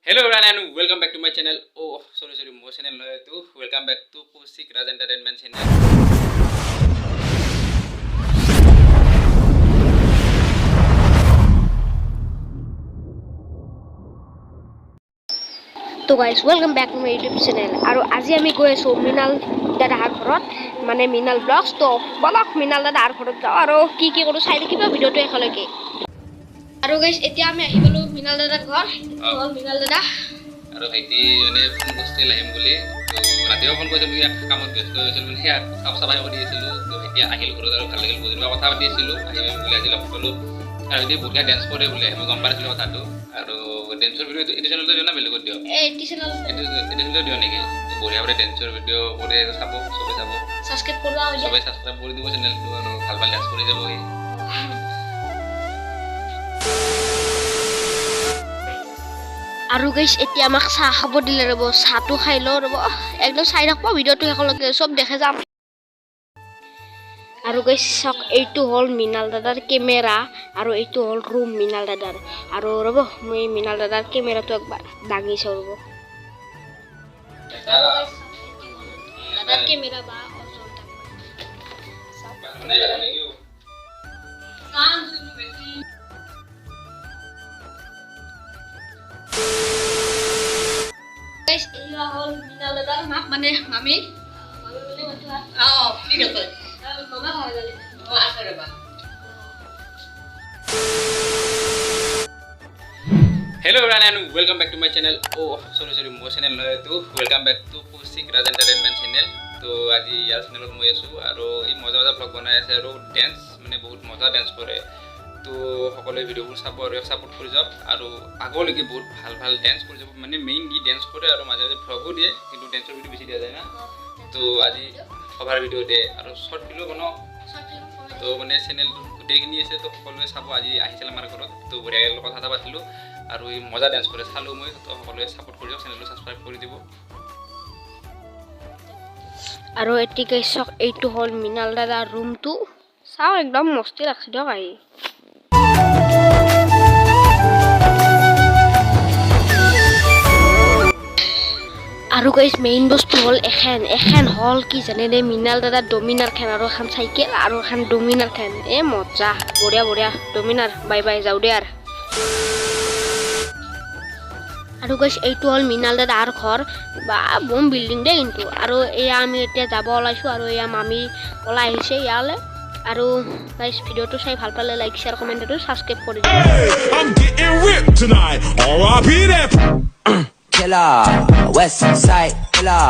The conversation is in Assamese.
Hello everyone and welcome back to my channel. Oh, sorry, sorry, মোৰ চেনেল নহয় এইটো। Welcome back to Kaushik Raj Entertainment channel. তো guys, welcome back to my YouTube channel. আৰু আজি আমি গৈ আছোঁ মৃণাল দাদাৰ ঘৰত, মানে মৃণাল ব্লগছ। তো বলক, মৃণাল দাদাৰ ঘৰত যাওঁ আৰু কি কি কৰোঁ চাই থাকিব ভিডিঅ'টো একেলগে। আৰু গাইজ, এতিয়া আমি আহি গ'লোঁ মৃণাল দাদাৰ ঘৰ। এইটো হ'ল মৃণাল দাদা। আৰু ভাইটি মানে ফোন কৰিছিল আহিম বুলি। তো ৰাতিপুৱা ফোন কৰিছিল, ইয়াক কামত ব্যস্ত হৈ হৈছিল, মানে সেয়া চাফ চাফাই কৰি আছিলোঁ। তো ভাইটি আহিল ঘৰত আৰু ভাল লাগিল। বহুত দিনৰ কথা পাতি আছিলোঁ, আহিম বুলি আজি লগ পালোঁ। আৰু ভাইটি বঢ়িয়া ডেন্স কৰে বোলে, মই গম পোৱা নাছিলোঁ কথাটো। আৰু ডেন্সৰ ভিডিঅ' এইটো চেনেলতে দিওঁ না বেলেগত দিওঁ? এই চেনেল। এইটো চেনেলতে দিওঁ নেকি? তো বঢ়িয়া বঢ়িয়া ডেন্সৰ ভিডিঅ' কৰে, চাব চবে, চাব। ছাবস্ক্ৰাইব কৰিব হৈ। চবে ছাবস্ক্ৰাইব কৰি দিব চেনেলটো আৰু ভাল ভাল ডেন্স কৰি যাব সি। আৰু গাইজ, এতিয়া আমাক চাহ খাব দিলে। ৰ'ব, চাহটো খাই লওঁ ৰ'ব। একদম চাই থাকব ভিডিঅ'টো শেষলৈকে, চব দেখে যাম। আৰু গাইজ চাওক, এইটো হ'ল মৃণাল দাদাৰ কেমেৰা আৰু এইটো হ'ল ৰুম মৃণাল দাদাৰ। আৰু ৰ'ব, মই মৃণাল দাদাৰ কেমেৰাটো একবাৰ দাঙি চাওঁ ৰ'ব। দাদাৰ কেমেৰা বা অজন্তা। মানে গাইজ, এয়া হ'ল মৃণাল দাদাৰ মাক, মানে মামী। মামী বুলি মাতো আৰু। অঁ, ঠিক আছে। মামা হয় জানে। অঁ, আছে ৰ'বা। Hello everyone and welcome back to my channel. Oh, sorry, sorry, মোৰ চেনেল নহয় এইটো। Welcome back to Kaushik Raj Entertainment channel. তো আজি ইয়াৰ চেনেলত মই আছোঁ আৰু ই মজা মজা ভ্লগ বনাই আছে আৰু ডেন্স, মানে বহুত মজা ডেন্স কৰে। তো সকলোৱে ভিডিঅ'বোৰ চাব আৰু ছাপোৰ্ট কৰি যাওক আৰু আগলৈকে বহুত ভাল ভাল ডেন্স কৰি যাব। মানে মেইন ই ডেন্স কৰে আৰু মাজে মাজে ভ্লগো দিয়ে, কিন্তু ডেন্সৰ ভিডিঅ' বেছি দিয়া যায় না। তো আজি কভাৰ ভিডিঅ' দিয়ে আৰু শ্বৰ্ট ফিল্মো বনাওঁ। তো মানে চেনেলটো গোটেইখিনি আছে, তো সকলোৱে চাব। আজি আহিছিল আমাৰ ঘৰত, তো বঢ়িয়াকৈ কথা এটা পাতিলোঁ আৰু ই মজা ডেন্স কৰে, চালোঁ মই। তো সকলোৱে ছাপোৰ্ট কৰি দিয়ক, চেনেলটো ছাবস্ক্ৰাইব কৰি দিব। আৰু এতিয়া চাওক, এইটো হ'ল মৃণাল দাদাৰ ৰুমটো। চাওঁ, একদম মস্তি লাগছে দিয়ক আহি। আৰু গাইজ, মেইন বস্তু হ'ল এখেন। এখেন হ'ল কি জানে দে, মৃণাল দাদা ডমিনাৰ খেন আৰু এখন চাইকেল আৰু এখন ডমিনাৰ খেন। এ মজা, বঢ়িয়া বঢ়িয়া ডমিনাৰ। বাই বাই, যাওঁ দে আৰু। আৰু গাইজ, এইটো হ'ল মৃণাল দাদাৰ ঘৰ বা বম বিল্ডিং দেই কিন্তু। আৰু এয়া আমি এতিয়া যাব ওলাইছোঁ আৰু এয়া মামী ওলাই আহিছে ইয়ালৈ। আৰু গাইজ, ভিডিঅ'টো চাই ভাল পালে লাইক, শ্বেয়াৰ, কমেণ্ট আৰু ছাবস্ক্ৰাইব কৰি দিব। I'm getting ripped tonight. R.I.P. that. Killer, West Side killer.